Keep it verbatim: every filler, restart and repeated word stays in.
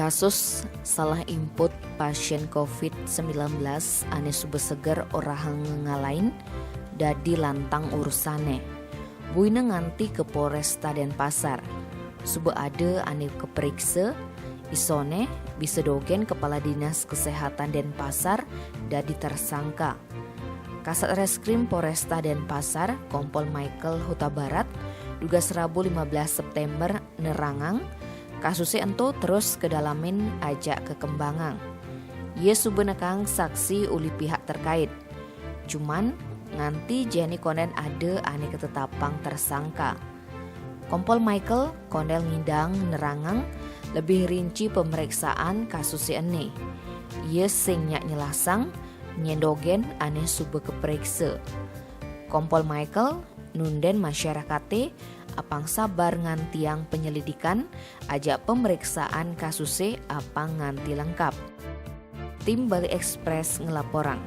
Kasus salah imput pasien covid sembilan belas ane suba seger orahang ngalain dadi lantang urusane. Buina nganti ke Polresta Denpasar. Suba ada ane keperiksa, isone bisa dogen Kepala Dinas Kesehatan Denpasar dadi tersangka. Kasat Reskrim Polresta Denpasar, Kompol Michael Hutabarat, dugas Rabu lima belas September nerangang, kasuse ento terus kedalamin ajak kekembangang. Ia suba nekang saksi uli pihak terkait. Cuman, nganti jani konden ada ane ketetapang tersangka. Kompol Michael kondel ngidang nerangang lebih rinci pemeriksaan kasuse ene. Ia sing nyak nyelasang nyendogen ane suba keperiksa. Kompol Michael nunden masyarakate apang sabar ngantiang penyelidikan ajak pemeriksaan kasuse apang nganti lengkap. Tim Bali Express ngelaporang.